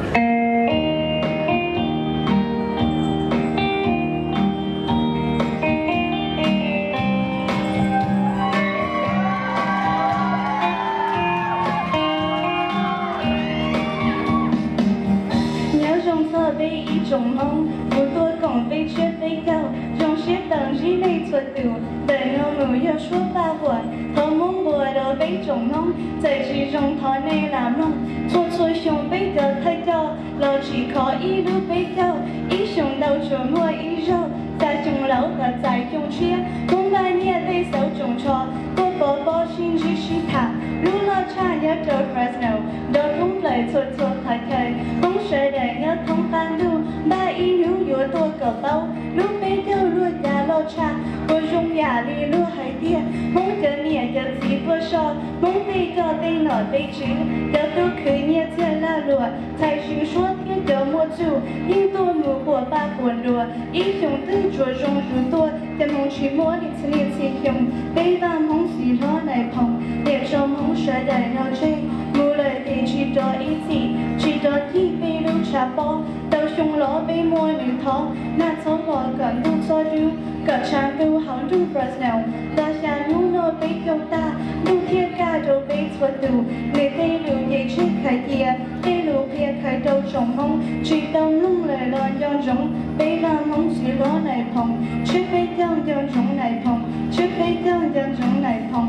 Nyob zoo txog peb ib tsoom Hmoob, kuv tuaj koom peb tshiab peb caug, zoo siab tau ntsib nej txhua tus. Ntawm no mus yog suab paj huam, thov muab npua rau peb tsoom Hmoob, txawm tsis zoo thov nej lam mloog. Txhua txhua xyoo peb cov thawj coj los tsim kho ib lub peb caug, ib xyoos ntau tsuas muaj ib zaug, xya xyoo laus kom txais xyoo tshiab, Hmoob Npaj Nyiaj tej xauv tsoos tsho, tuaj pov pob sib ntsib sib tham. Lub loj tshaj nyob rau Fresno, nrov thoob plaws txhua txhua qhov chaw. Hmoob sawv daws nyob thoob qab ntuj, npaj ib hnub yuav tuaj kom paub. Lub peb caug luaj cas loj tshaj, puas zoo yam li luag hais tiag? Hmoob cov niam cov txiv tuaj soj, Hmoob tej coj tej nom tej tswv, cov tub khwv nyiaj txiag lag luam, txhais zis suab thiab cov muaj txuj, yeej tuaj mus quas paj quas nruas, ib xyoos twg tsuas zoo zus tuaj. Cov Hmoob tsis muaj li txhia niaj txhia xyoo, peb Vaj Hmoob txiv hlob Nais Phoo, niam tso Hmoob sawv daws nyob tseg, mus lawm ces tsis rov ib txhis, tsis rov cig peb lub tshav pob. Tau xyoo los peb muab nws thov, nag txhob los kom ntuj txhob dub, kom tshav ntuj hauv nroog Fresno, nto xya hnub no peb caug tag, ntuj thiaj kaj rau peb txhua tus. Nws tej lus yeej tsis khaws cia, tej lus qhia khaws rau tsoom Hmoob, tsis tau mloog lawm los nco ntsoov, peb Vaj Hmoob txiv hlob Nais Phoo, tshiab peb caug nco ntsoov Nais Phoo, tshiab peb caug nco ntsoov Nais Phoo.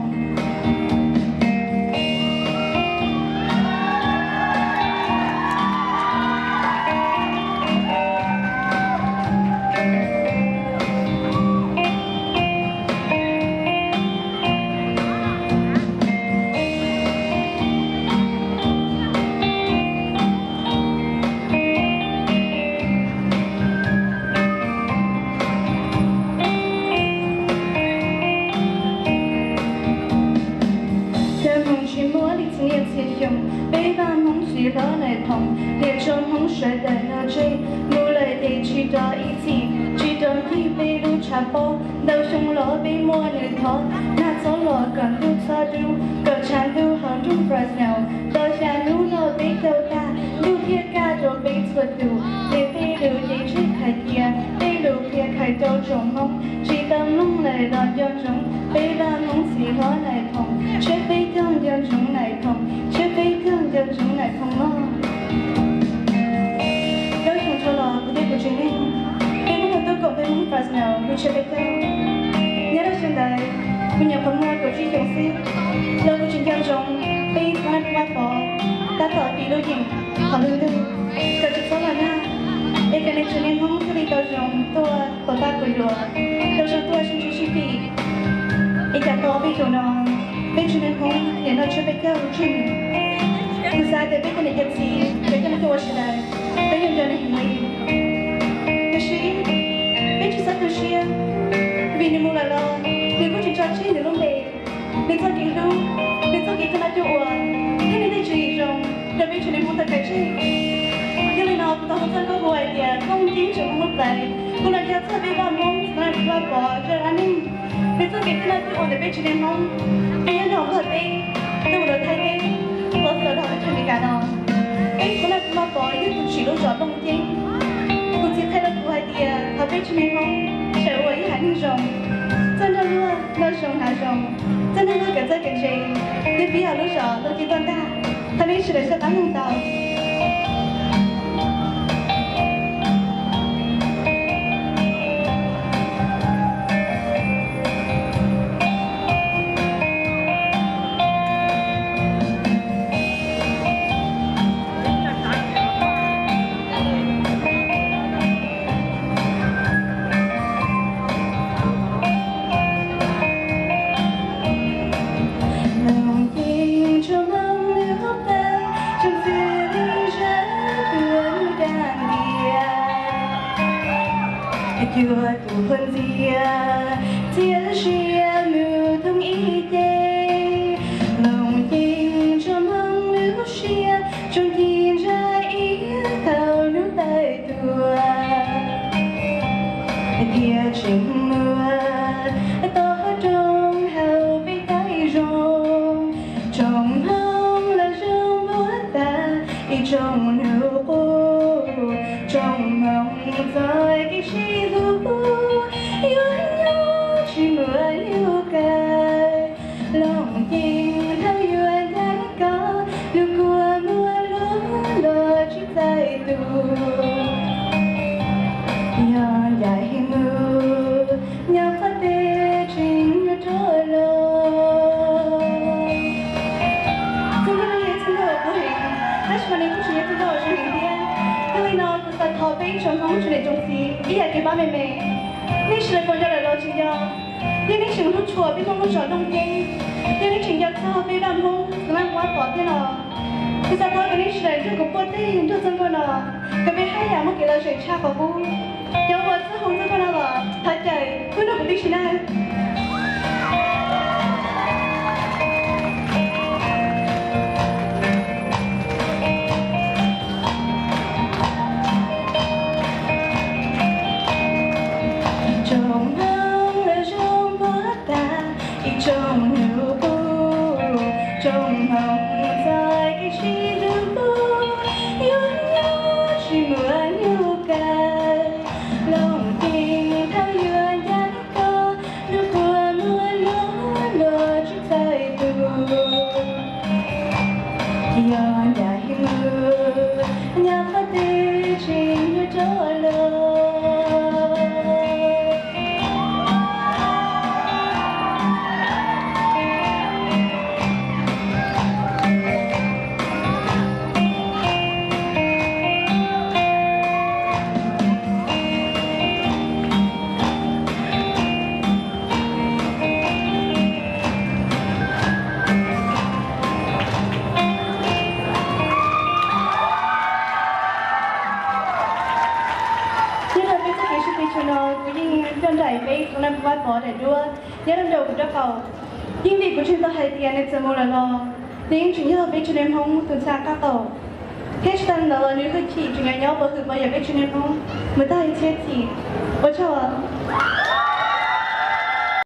Cov Hmoob tsis muaj li txhia niaj txhia xyoo, peb Vaj Hmoob txiv hlob Nais Phoo, niam tso Hmoob sawv daws nyob tseg, mus lawm ces tsis rov ib txhis, tsis rov cig peb lub tshav pob. Ntau xyoo los peb muab nws thov, nag txhob los kom ntuj txhob dub, kom tshav ntuj hauv nroog Fresno, nto xya hnub no peb caug tag, ntuj thiaj kaj rau peb txhua tus. Nws tej lus yeej tsis khaws cia, tej lus qhia khaws rau tsoom Hmoob, tsis tau mloog lawm los nco ntsoov, peb Vaj Hmoob txiv hlob Nais Phoo, tshiab peb caug nco ntsoov Nais Phoo, tshiab peb caug nco ntsoov Nais Phoo mog. Ntau xyoo dhau los kuv thiab kuv tsev neeg, peb muab nws tuaj koom peb Hmoob Fresno lub tshiab peb caug. Nyob rau xyoo ntawd, kuv nyuam qhuav muaj kaum tsib xyoos xwb, los kuv tsis nco ntsoov peb Hmoob Vaj Pov tab tom tiv lub yeem hauv lub ntuj, kom tsis txhob los nag, es kom nej tsev neeg Hmoob thiaj li tau zoo tuaj quas paj quas nruas, tau zoo tuaj sib ntsib sib fim. Es cas tau ob peb xyoos no, peb tsev neeg Hmoob nim no tshiab peb caug tseg. Kuv xav tias peb cov niam cov txiv, cov coj noj coj ua sawv daws, peb yeej nco nws heev li. Tiam sis peb tsis txhob tu siab, vim nws mus lawm los nws kuj tsis tso tseg nws lub npe, nws txoj kev hlub, nws txoj kev coj noj coj ua, thiab nws tej tswv yim zoo rau peb tsev neeg Hmoob tau kawm tseg. Yog li no kuv tau hu txoj nkauj hu hais tias koob ceeb tsoom Hmoob lub plawv, kuv los nco txog peb Vaj Hmoob Vaj Pov zaj dab neeg, nws txoj kev coj noj coj ua ntawm peb tsev neeg Hmoob, peb nyob nrog Nplog teb, tuaj mus rau Thaib teb, los txog rau peb teb Amelikas no. Peb Hmoob Vaj Pov yog tus tsim lub zos Looj Ceeb. Kuv txiv qhia rau kuv hais tias thov peb tsev neeg Hmoob sawv ua ib haiv neeg zoo, txawj nrog luag noj zoo hnav zoo, txawj nrog luag kawm txawj kawm ntse, thiab peb yog lub zos Looj Ceeb tuaj ntag. Thov nej sawv daws soj qab mloog tau. Looj Ceeb tsoom Hmoob lub hoob plaws, tsoom txwj leej zaj tuaj mus dag ntias, cuaj tus phuj ntxias txiav siab mus thoob ib ce. Looj Ceeb tsoom Hmoob lub siab, tsoom ci ntsa iab thaum hnub tawm tuaj, thiaj tseem muaj toj roob hauv peb teb zoo. Tsoom Hmoob lawv zoo npuab tas ib tsoom Hnub qub tsoom hmoov txoj kev sib hlub, yuav nyob tsis muaj hlub kawg. Looj ceeb thawj yuav ncaim koj, lub kua muag luag los tsis txawj tu. Yog ncaim mus, nyob qhov twg tseem yuav rov los. Txoj nkauj no yog ib txoj nkauj uas kub heev, tab sis mas nws kuj tsis yog txoj nkauj uas zoo heev thiab. Yog li no kuv xav thov peb tsoom Hmoob tsoom niam tsoom txiv ib yam kev pab me me. Nej sawv daws puas nco lawm los tsis nco? Yog nej tseem hlub tshua peb Hmoob lub zos Looj Ceeb, yog nej tseem nco txog peb vaj Hmoob Xeev Laaj Huab Pov thiab no, kuv xav thov kom nej sawv daws nrog kuv puag teg nrog txoj nkauj no, kom peb haj yam muaj kev lom zem tshaj qhov qub. Cov uas txawj hu txoj nkauj no los thov caw hu nrog kuv tib si na. Ib tsoom hmoov zoo npaum tas, ib tsoom hnub qub, tsoom hmoov txoj kev sib hlub, yuav nyob tsis muaj hlub kawg. Looj ceeb thawj yuav ncaim koj, lub kua muag luag los tsis txawj tu. Yog ncaim mus, nyob qhov twg tseem yuav rov los. Nyob rau peb txoj kev sib tw chaw no, kuv yeej coj nraim peb Xeev Laaj Huab Pov daim duab nyob rau ntawm kuv nraub qaum. Yeej vim kuv tseem tau hais tias nws txawm mus lawm los nws yeej tseem yog peb tsev neeg Hmoob tus ntxhais qab tau, thiab tsis tas li ntawd los nws hwj chim tseem nyob nyob pov hwm pov yawm peb tsev neeg Hmoob mus tag li txhiab txhis. Ua tsaug.